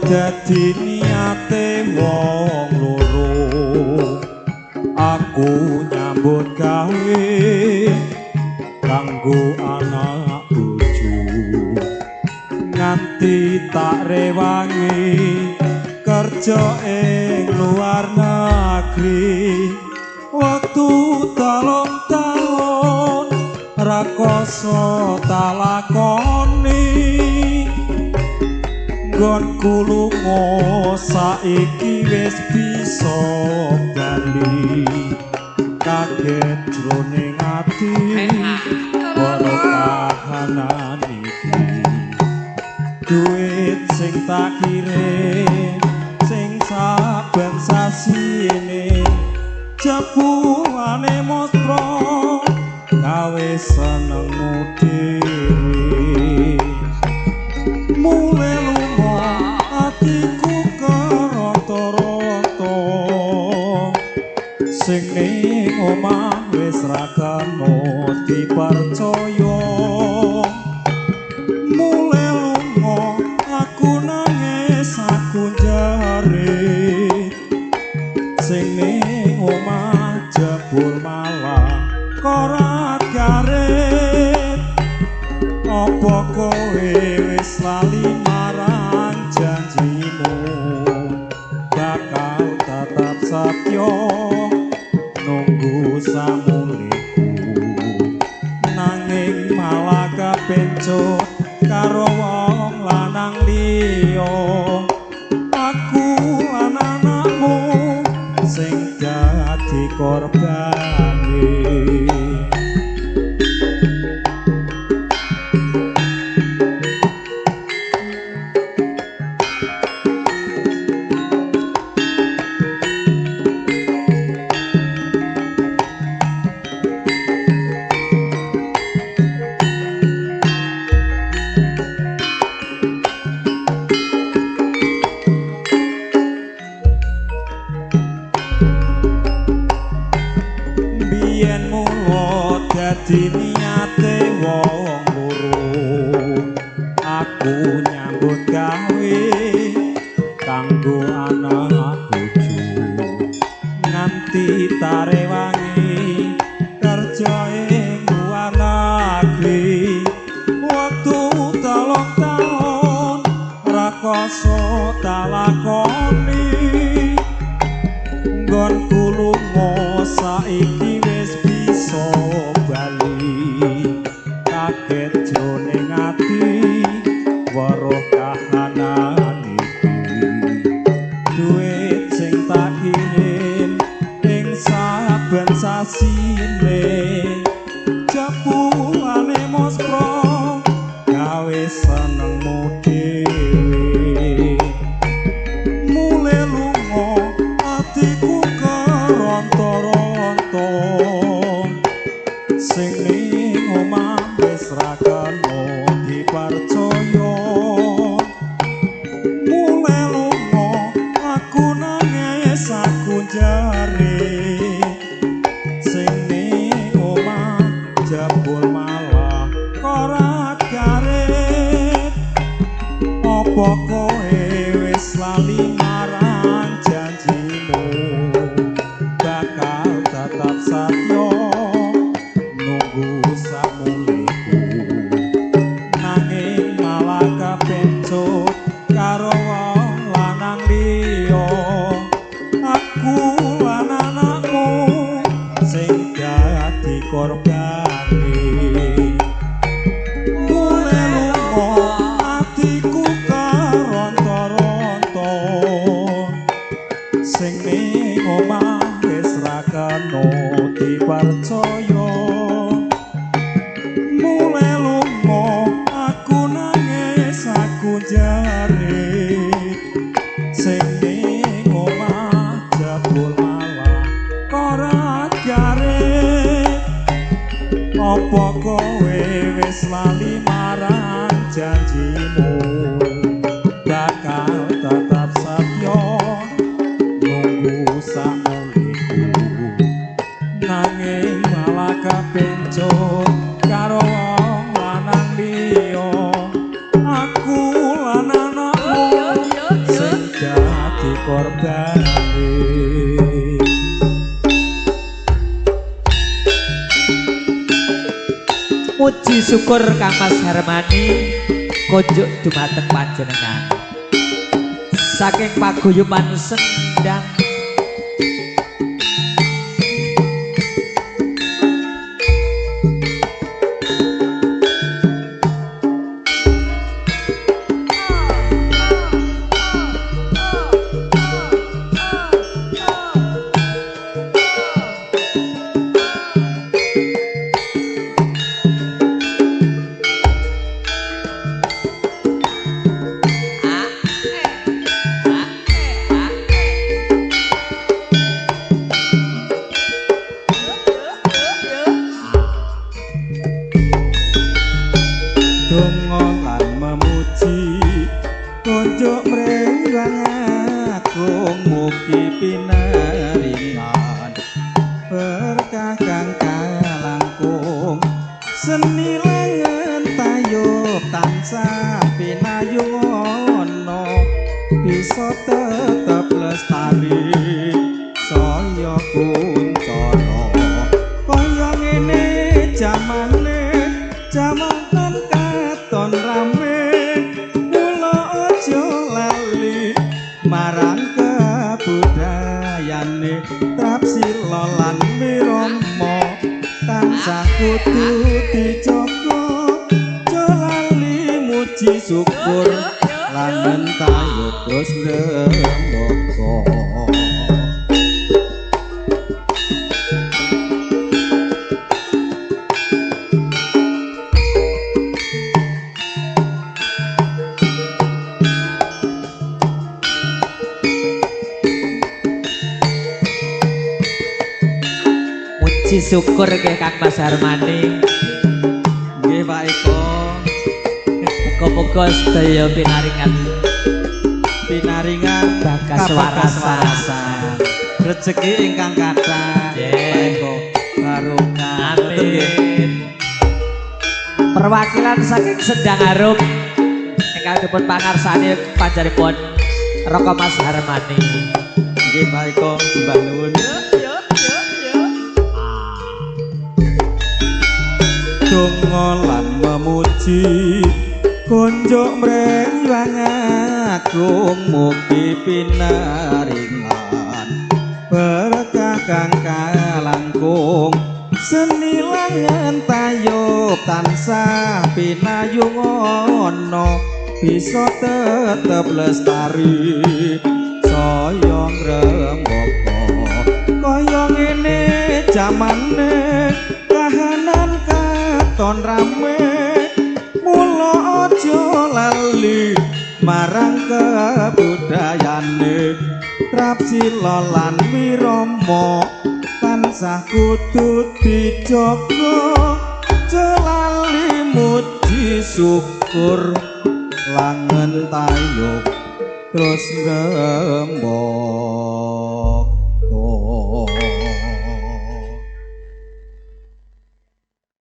Dadi niate wong loro, aku nyambut gawe kanggo anak bojo, nganti tak rewangi kerja ing luar negeri. Wektu 3 taun rakoso tak lakoni, nggonku lunga saiki wis bisa bali. Kaget jroning ati para kahanan iki, duit sing tak kirim sing saben sasine jebulane muspro gawe senengmu dhewe. Mule lunga atiku keronto-ronto, sing ning omah wis ra kena dipercaya. Mule lunga aku nangis aku njerit, sing ning omah jebul malah korat garit. Apa kowe wis lali marang janjimu, bakal tetap setya nunggu samuliku, nanging malah kepencut karo wong lanang liya. Aku lan anakmu sing dadi korbane. Biyen mula dadi niate wong loro, aku nyambut gawe kanggo anak bojo, nganti tarewangi kerja ing luar negeri. Wektu 3 taun rakoso tak lakoni, nggonku lunga saiki wis bisa bali. Kaget jroning ati weruh kahanan iki, duit sing tak kirim ing saben sasine jebulane muspro gawe senengmu dhewe. Mule lunga atiku keronto-ronto, sing ning omah wis ra kena dipercaya. Mule lunga aku nangis aku njerit, sing ning omah jebul malah korat garit. Apa kowe wis lali marang janjimu, bakal tetap satya nunggu samuliku, nanging malah kepencut karo wong lanang liya. Aku lan anakmu sing dadi korbane. Mule lunga atiku lali marang janjimu, bakal tetap setya nunggu samuliku, nanging malah kepencut karo wong lanang liya. Aku lan anakmu sing dadi korbane. Muji syukur Kang Mas Hermani konjuk dumateng panjenengan. Saking paguyuban Sendang Donga lan memuji konjuk mring Agung, mugi pinaringan berkah kang kalangkung, seni langen tayub tansah pinayung ana, bisa tetep lestari saya kuncara. Kaya ngene jamane, jaman katon rame, mula aja lali marang kebudayane. Trapsila lan wirama tansah kudu dijaga, aja lali muji syukur lan ngentayub terus ngrembaka. Muji syukur nggih Kang Mas Hermani. Nggih Pak Eko. Muga-muga sedaya pinaringan pinaringan bagas warasan. Rezeki ingkang kathah. Nggih. Pak Eko barokah. Amin. Perwakilan saking Sendang Arum ingkang dipun pangarsani panjenenganipun Raka Mas Hermani. Nggih Pak Eko, sembah nuwun. Donga lan memuji konjuk mring Hyang Agung, mugi pinaringan berkah kang kalangkung, seni langen tayub tansah pinayung ana, bisa tetep lestari saya ngrembaka. Kaya ngene jamane, kahanan katon rame, mula aja lali marang kebudayane. Trapsila lan wirama tansah kudu dijaga, aja lali muji syukur langen tayub terus ngrembaka.